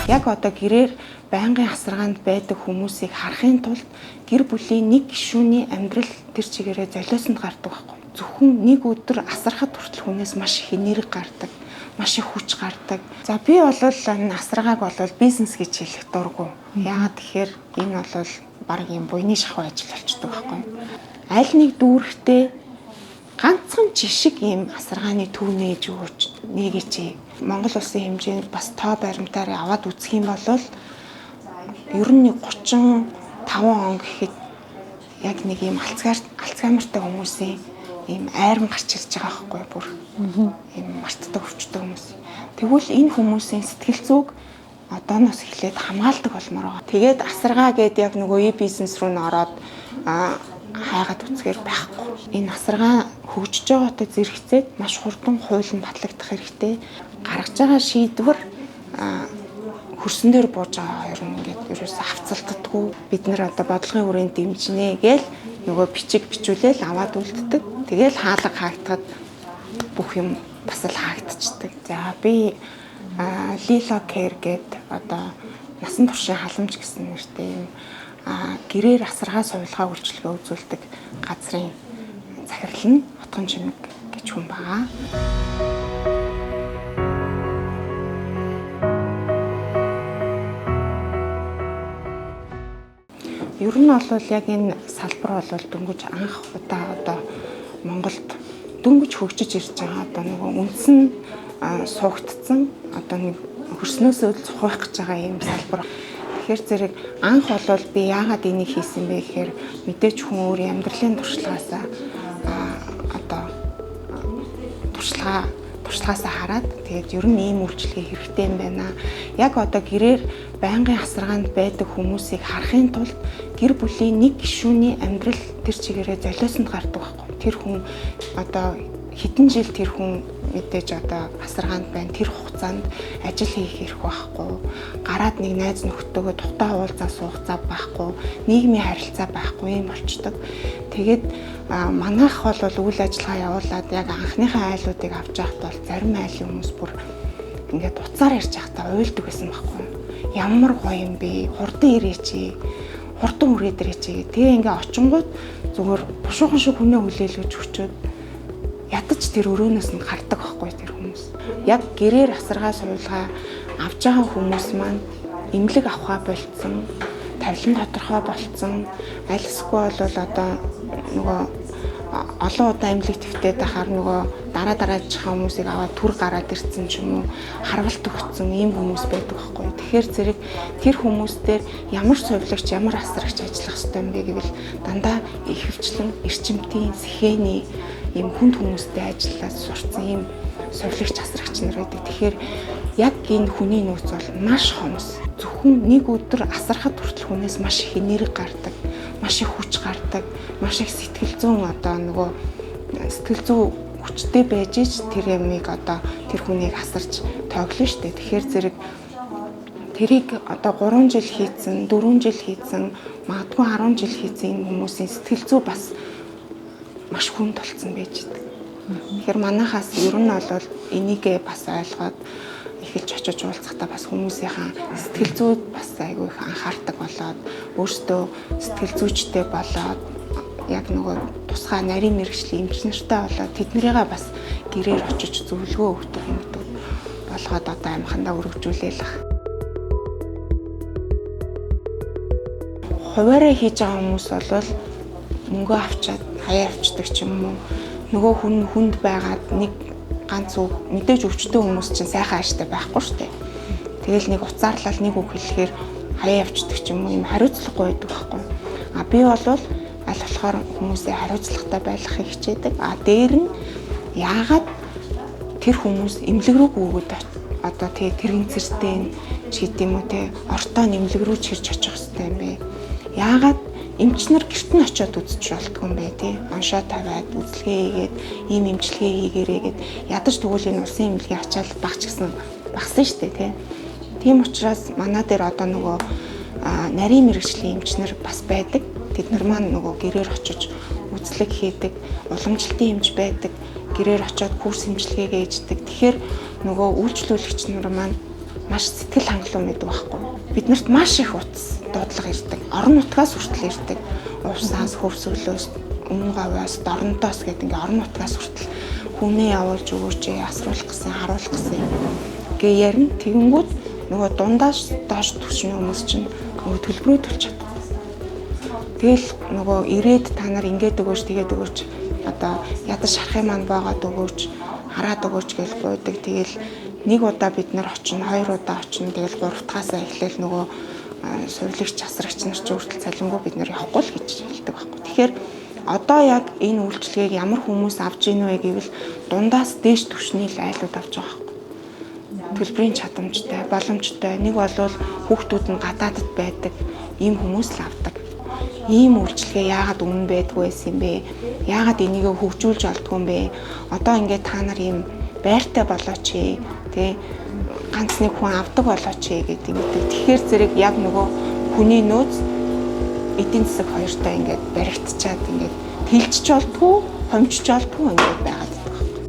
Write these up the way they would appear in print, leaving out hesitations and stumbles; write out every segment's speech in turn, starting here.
Яг одоо гэрээр байнгын асаргаанд байдаг хүмүүсийг харахын тулд гэр бүлийн нэг гишүүний амьдрал тэр чигээрээ золиосонд гардаг байхгүй. Зөвхөн нэг өдөр асархад хүртэл хүнээс маш их энерги гардаг, маш их хүч гардаг. За би бол энэ асаргааг бол бизнес гэж хэлэх дургүй. Яагаад тэгэхээр энэ бол баг юм буйны шахуу ажил болчдөг байхгүй. Аль нэг дүүрэгтээ ганцхан жишг ийм асаргааны төв нээж өгөөч, нээгээч. Монгол улсын хэмжээнд бас тоо баримтаар аваад үзэх юм бол ер нь 35 он гэхэд яг нэг ийм Альцгеймертэй хүмүүсийн ийм айрам гарч ирж байгаа байхгүй бүр. Ийм мартдаг өвчтөй хүмүүс. Тэгвэл энэ хүмүүсийн сэтгэл зүйг одооноос эхлээд хамгаалдаг болмоор байгаа. Тэгээд асаргаа гээд яг нөгөө e-бизнес рүү н ороод хайгаад үзэхээр байхгүй. Энэ асаргаа хөгжиж байгаатай зэрэгцээд маш хурдан хууль нь батлагдах хэрэгтэй. Гаргаж байгаа шийдвэр хөрсөн дээр бууж байгаа хоёр нь ингээд ерөөсөө хавцалддаггүй. Бид нэр одоо бодлогын хүрээнд дэмжинэ гээл нөгөө бичиг бичүүлээл аваад үлддэг. Тэгээл хаалга хаагдахад бүх юм бас л хаагдчихдаг. За би Lilo Care гээд одоо насан туршийн халамж гэсэн нэртэй юм гэрээр асаргаа сувилгаа үйлчилгээ үзүүлдэг газрын захирал нь Отгон Чимэг гэж хүн байгаа. Ер нь бол яг энэ салбар бол дөнгөж анх удаа одоо Монголд дөнгөж хөгжиж ирж байгаа. Одоо нөгөө үндсэн суугдсан одоо нэг хөрснөөсөө цухах гэж байгаа юм салбар. Тэгэхээр зэрэг анх бол би яагаад энийг хийсэн бэ гэхээр мэдээж хүн өөрийн амьдралын туршлагаасаа одоо туршлагаасаа хараад тэгээд ер нь ийм үйлчилгээ хэрэгтэй юм байна. Яг одоо гэрээр байнгын асаргаанд байдаг хүмүүсийг харахын тулд гэр бүлийн нэг гишүүний амьдрал тэр чигээрээ золиосонд гардаг байхгүй. Тэр хүн одоо хэдэн жил тэр хүн мэдээж одоо асаргаанд байна. Тэр хугацаанд ажил хийх эрх байхгүй. Гараад нэг найз нөхдөдөө тухтай уулзаа суух зав байхгүй. Нийгмийн харилцаа байхгүй юм болчдөг. Тэгээд манайх бол үйл ажиллагаа явуулаад яг анхныхаа айлуудыг авч явахад бол зарим айлын хүмүүс бүр ингээд уцаар ярьж байхдаа уйлдаг байсан байхгүй. Ямар гоё юм бэ? Хурдан ирээч. Хурдан хүрээд ирээч. Тэгээ ингээ очингууд зүгээр бушуухан шиг хүнээ хүлээлгэж өчөөд ядаж тэр өрөөнөөс нь гардаг байхгүй тэр хүмүүс. Яг гэрээр асаргаа сувилгаа авч байгаа хүмүүс маань эмнэлэг авахаа болцсон, тавилан тодорхой болцсон. Аль эсвэл бол одоо нөгөө олон удаа эмнэлэг твтээд байхаар нөгөө дараа дараачихаа хүмүүсийг аваад түр гараад ирсэн ч юм уу, харвалт өгсөн ийм хүмүүс байдаг байхгүй. Тэгэхээр зэрэг тэр хүмүүстээр ямар сувилагч, ямар асрагч ажиллах ёстой юм бэ гэвэл дандаа ихэвчлэн эрчимтийн, сэхээний ийм хүнд хүмүүстэй ажиллаад сурцсан ийм сувилагч, асрагч нар байдаг. Тэгэхээр яг энэ хүний нөөц бол маш хомс. Зөвхөн нэг өдөр асархад хүртэл хүнээс маш их энерги гардаг, маш их хүч гардаг, маш их сэтгэл зүйн одоо нөгөө сэтгэл зүй хүчтэй байж ич тэр ямыг одоо тэр хүнийг асарч тоглоно штэ. Тэгэхээр зэрэг тэрийг одоо 3 жил хийцэн, 4 жил хийцэн, магадгүй 10 жил хийцэн энэ хүмүүсийн сэтгэл зүй бас маш хүнд болцсон байж идэг. Тэгэхээр манайхаас ер нь бол энийгээ бас ойлгоод эхэлж очиж уулзахдаа бас хүмүүсийнхаа сэтгэл зүйд бас айгүй их анхаардаг болоод өөрсдөө сэтгэл зүйчтэй болоод яг нөгөө тусгай нарийн мэргэжлийн эмч нартай болоод тэднэрийгээ бас гэрээр очиж зөвлөгөө өгдөг юм гэдэг болгоод одоо амхандаа өргөжүүлээл. Хуваараа хийж байгаа хүмүүс бол мөнгө авчаад хаяа авчдаг ч юм уу. Нөгөө хүн хүнд байгаад нэг ганц үг мэдээж өвчтөй хүмүүс чинь сайхан ааштай байхгүй шүү дээ. Тэгэл нэг уцаарлал нэг үг хэлэхээр хаяа явчихдаг ч юм уу, юм хариуцлагагүй байдаг байхгүй. А би бол аль болохоор хүмүүсээ хариуцлагатай байлгахыг хичээдэг. А дээр нь яагаад тэр хүмүүс эмнэлэг рүү гүйгээд одоо тий тэрэгцэртэй ч гэдэм үү те ортоо эмнэлэг рүү чирч очих хэрэгтэй юм бэ? Яагаад эмчнэр гэрт нь очиод үзчих болтгүй юм бэ тий? Оншоо тавиад үзлэгээ хийгээд ийм эмчилгээ хийгээрэй гэд ядаж тэгвэл энэ улсын эмнэлгийн ачаал багч гэсэн багсан шүү дээ тий. Тийм учраас манай дээр одоо нөгөө нарийн мэргэжлийн эмчнэр бас байдаг. Тэд нар маань нөгөө гэрээр очиж үзлэг хийдэг, уламжлалтын эмч байдаг, гэрээр очиод курс эмчилгээгээ хийдэг. Тэгэхээр нөгөө үйлчлүүлэгч нар маань маш сэтгэл хангалуун байдаг байхгүй. Бид нарт маш их утас дуудлага ирдэг. Орон нутгаас хүртэл ирдэг. Увсаас, хөвсөглөөс, өмнө говьоос, дорнодоос гэдэг ингээ орон нутгаас хүртэл хүнээ явуулж өгөөч, асруулах гэсэн, харуулах гэсэн гээ ярина. Тэгэнгүүт нөгөө дундаас доош түвшний хүмүүс чинь нөгөө төлбөрөө төлж чадахгүй. Тэгэл нөгөө ирээд та нар ингээд өгөөч, тэгээд өгөөч, одоо ядаж шарахын маань боогоод өгөөч, хараад өгөөч гэж гуйдаг. Тэгэл нэг удаа бид нар очино, хоёр удаа очино. Тэгэл гурав дахаасаа эхлээл нөгөө сувилагч, асрагч нар ч хүртэл цалингүй бид нар явахгүй л гэж хэлдэг байхгүй. Тэгэхээр одоо яг энэ үйлчилгээг ямар хүмүүс авч ийн вэ гэвэл дундаас дээш түвшний л айлууд авч байгаа байхгүй. Төлбөрийн чадамжтай, боломжтой. Нэг болвол хүүхдүүд нь гадаадд байдаг ийм хүмүүс л авдаг. Ийм үйлчилгээ яагаад өмнө байдгүй байсан юм бэ? Яагаад энийгээ хөгжүүлж олдгүй юм бэ? Одоо ингээд та нар ийм байртай болооч ээ, тэ, ганц нэг хүн авдаг болооч ээ гэдэг юм. Тэгэхээр зэрэг яг нөгөө хүний нөөц эдийн засаг хоёртой ингээд баригдчиад ингээд тэлжиж олдгүй, хомжиж олдгүй ингээд байгаад байдаг байхгүй.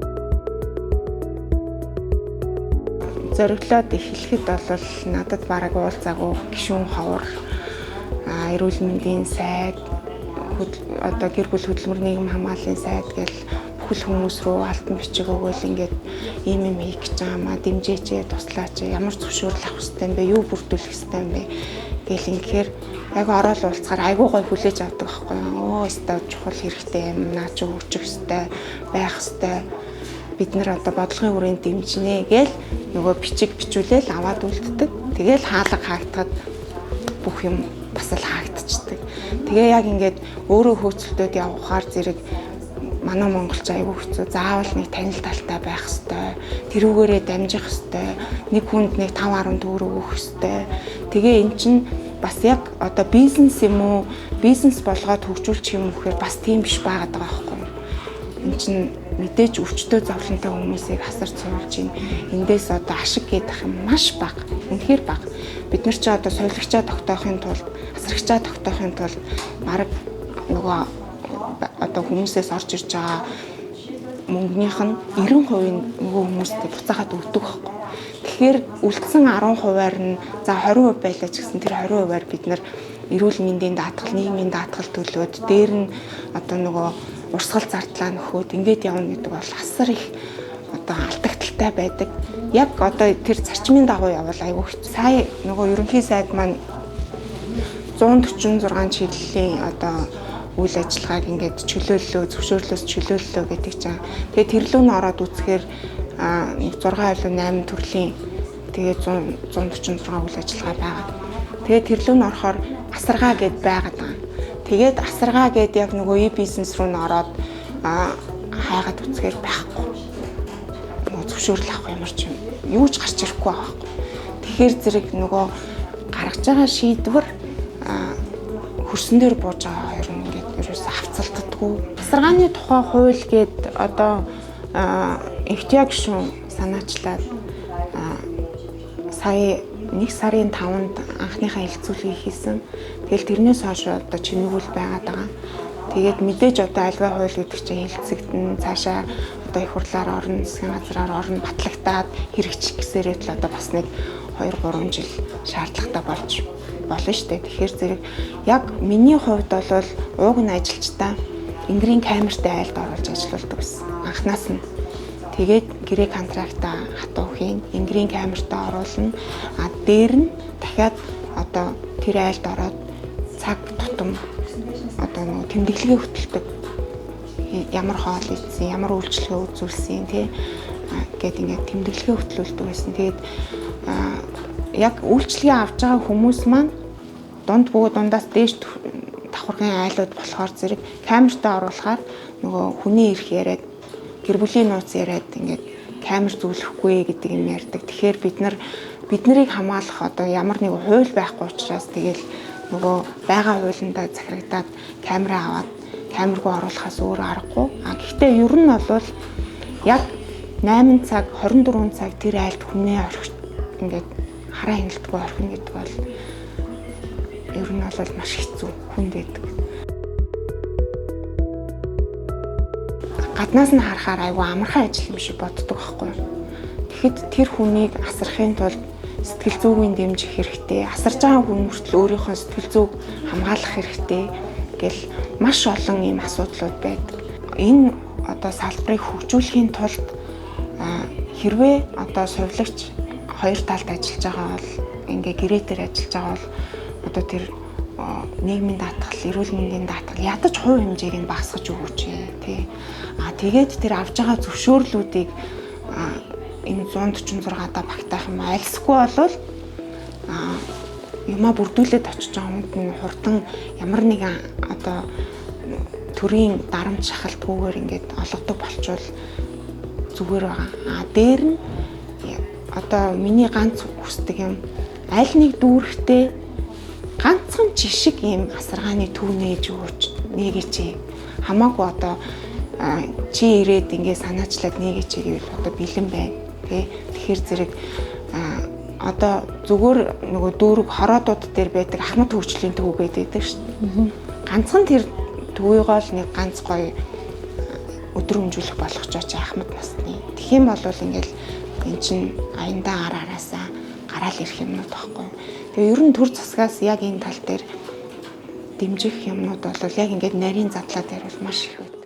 Зориглоод эхлэхэд бол надад бараг уулзаагүй гишүүн ховор, эрүүл мэндийн сайд, одоо гэр бүл хөдөлмөр нийгэм хамгааллын сайд гэл бүхэл хүмүүс рүү алтан бичиг өгөөл ингээд ийм юм хийх гэж байгаа маа, дэмжээч, туслаач, ямар зөвшөөрөл авах хэрэгтэй юм бэ, юу бүрдүүлэх хэрэгтэй юм бэ гэл ингэхээр яг ороод уулзахаар айгүй гой хүлээж авдаг байхгүй юу. Өө өстой чухал хэрэгтэй юм, наа чи хөгжих хэрэгтэй, байх хэрэгтэй. Бид нар одоо бодлогын хүрээнд дэмжинэ гээл нөгөө бичиг бичүүлээл аваад үлддэг. Тэгээл хаалга хаагдахад бүх юм бас л хаагдчихдаг. Тэгээ яг ингээд өөрөө хөөцөлтөд явхаар зэрэг манай монголч айгүй хэцүү. Заавал нэг танил талтай байх хэвээр, тэрүүгээрээ дамжих хэвээр, нэг хүнд нэг 5 10 төгрөг өгөх хэвээр. Тэгээ эн чинь бас яг одоо бизнес юм уу, бизнес болгоод хөгжүүлчих юм гэхээр бас тийм биш байгаад байгаа байхгүй юу. Эн чинь мэдээж өвчтөө зовлонтой хүмүүсийг асар цуглаж байна. Эндээс одоо ашиг гэдэг юм маш бага. Үнэхээр бага. Бид нар чи одоо сувилагчаа тогтоохын тулд, асрагчаа тогтоохын тулд бараг нөгөө одоо хүмүүсээс орж ирж байгаа мөнгөнийх нь 90% нь нөгөө хүмүүстээ буцаагаад өгдөг байхгүй. Тэгэхээр үлдсэн 10%-аар нь за 20% байлаа ч гэсэн тэр 20%-аар бид нар эрүүл мэндийн даатгал, нийгмийн даатгал төлөөд дээр нь одоо нөгөө урсгал зардлаа нөхөөд ингээд явна гэдэг бол асар их одоо алдагдaltaй байдаг. Яг одоо тэр зарчмын дагуу явбал айгүй хэцүү. Сая нөгөө ерөнхий сайд маань 146 чиглэлийн одоо үйл ажиллагааг ингээд чөлөөллөө, зөвшөөрлөөс чөлөөллөө гэдэг чинь. Тэгээ тэр лөө нь ороод үзэхээр 6 илүү 8 төрлийн тэгээ 146 үйл ажиллагаа байгаа. Тэгээ тэр лөө нь орохоор асаргаа гэд байгаад байгаа. Тэгээд асаргаа гэд яг нөгөө e-бизнес руу н ороод хайгаад үзэхээр байхгүй. Нөгөө зөвшөөрөл авах ямар ч юм юу ч гарч ирэхгүй байгаа байхгүй. Тэгэхээр зэрэг нөгөө гаргаж байгаа шийдвэр хөрсөн дээр бууж байгаа хоёр нь ингээд ерөөсөө хавцалддаггүй. Асаргааны тухай хууль гээд одоо Инхтяа гишүүн санаачлаад сая 1 сарын 5-нд анхныхаа хэлэлцүүлгийг хийсэн. Тэгэл тэрнээс хойш одоо чимээгүүл байгаад байгаа. Тэгээд мэдээж одоо альва хууль гэдэг чинь хэлэлцэгдэн, цаашаа одоо их хурлаар орно, засгийн газраар орно, батлагдаад хэрэгжих гэсээрээ л одоо бас нэг 2 3 жил шаардлагатай болж болно шүү дээ. Тэгэхээр зэрэг яг миний хувьд бол ууг нь ажилчдаа энгэрийн камертай айлд оруулж ажилуулдаг байсан. Анхнаас нь тэгээд гэрээ контрактаа хатуу хийн, энгэрийн камертай оруулна. А дээр нь дахиад одоо тэр айлд ороод цаг тутам одоо нөгөө тэмдэглэгээ хөтэлдэг. Ямар хоол идсэн, ямар үйлчилгээ үзүүлсэн тий гэд ингээд тэмдэглэгээ хөтлүүлдэг байсан. Тэгээд яг үйлчилгээ авч байгаа хүмүүс маань дунд бөгөөд дундаас дээш давхаргын айлууд болохоор зэрэг камертай оруулахаар нөгөө хүний эрх яриад, гэр бүлийн нууц яриад ингээд камер зүйлэхгүй гэдэг юм ярьдаг. Тэгэхээр бид нар биднийг хамгаалах одоо ямар нэг хууль байхгүй учраас тэгэл нөгөө байгаа хуулиндаа захирагдаад камера аваад камергүй оруулахаас өөр аргагүй. А гэхдээ ер нь бол яг 8 цаг 24 цаг тэр айлд хүнээ орхих ингээд хараа хяналтгүй орхино гэдэг бол ер нь бол маш хэцүү хүнд байдаг. Гаднаас нь харахаар айгүй амархан ажил юм шиг боддог байхгүй юу. Тэгэхэд тэр хүнийг асрахын тулд Сэтгэл зүйн дэмжих хэрэгтэй. Асарж байгаа хүн хүртэл өөрийнхөө сэтгэл зүйг хамгаалах хэрэгтэй гэл маш олон ийм асуудлууд байдаг. Энэ одоо салбарыг хөгжүүлэхийн тулд хэрвээ одоо сувилагч хоёр талд ажиллаж байгаа бол ингээ гэрээ дээр ажиллаж байгаа бол одоо тэр нийгмийн даатгал, эрүүл мэндийн даатгал ядаж хувь хэмжээг нь багасгаж өгөөч тий. А тэгээд тэр авж байгаа зөвшөөрлүүдийг энэ 146-да багтаах юм альсгүй болвол юмаа бүрдүүлээд очиж байгаа хүнд нь хурдан ямар нэгэн одоо төрийн дарамт шахалтгүйгээр ингээд олгодог болчвол зүгээр байгаа. А дээр нь одоо миний ганц хүсдэг юм аль нэг дүүрэгтээ ганцхан жишг ийм асаргааны төв нээж өгөөч, нээгээч. Хамаагүй одоо чи ирээд ингээ санаачлаад нээгээч гэвэл одоо бэлэн байна тий. Тэгэхээр зэрэг одоо зүгээр нөгөө дүүрэг хороодууд дээр байдаг ахмад хөгжлийн төв гэдэг шүү дээ. Ганцхан тэр төвийгөө л нэг ганц гоё өдөр хөнжүүлэх болгочооч ахмад насны. Тэгэх юм бол ингээл эн чин аяндаа ар араасаа гараал ирэх юмнууд байхгүй. Тэгээ ер нь төр засгаас яг энэ тал дээр дэмжих юмнууд бол яг ингээд нарийн задлаа дээр бол маш их байдаг.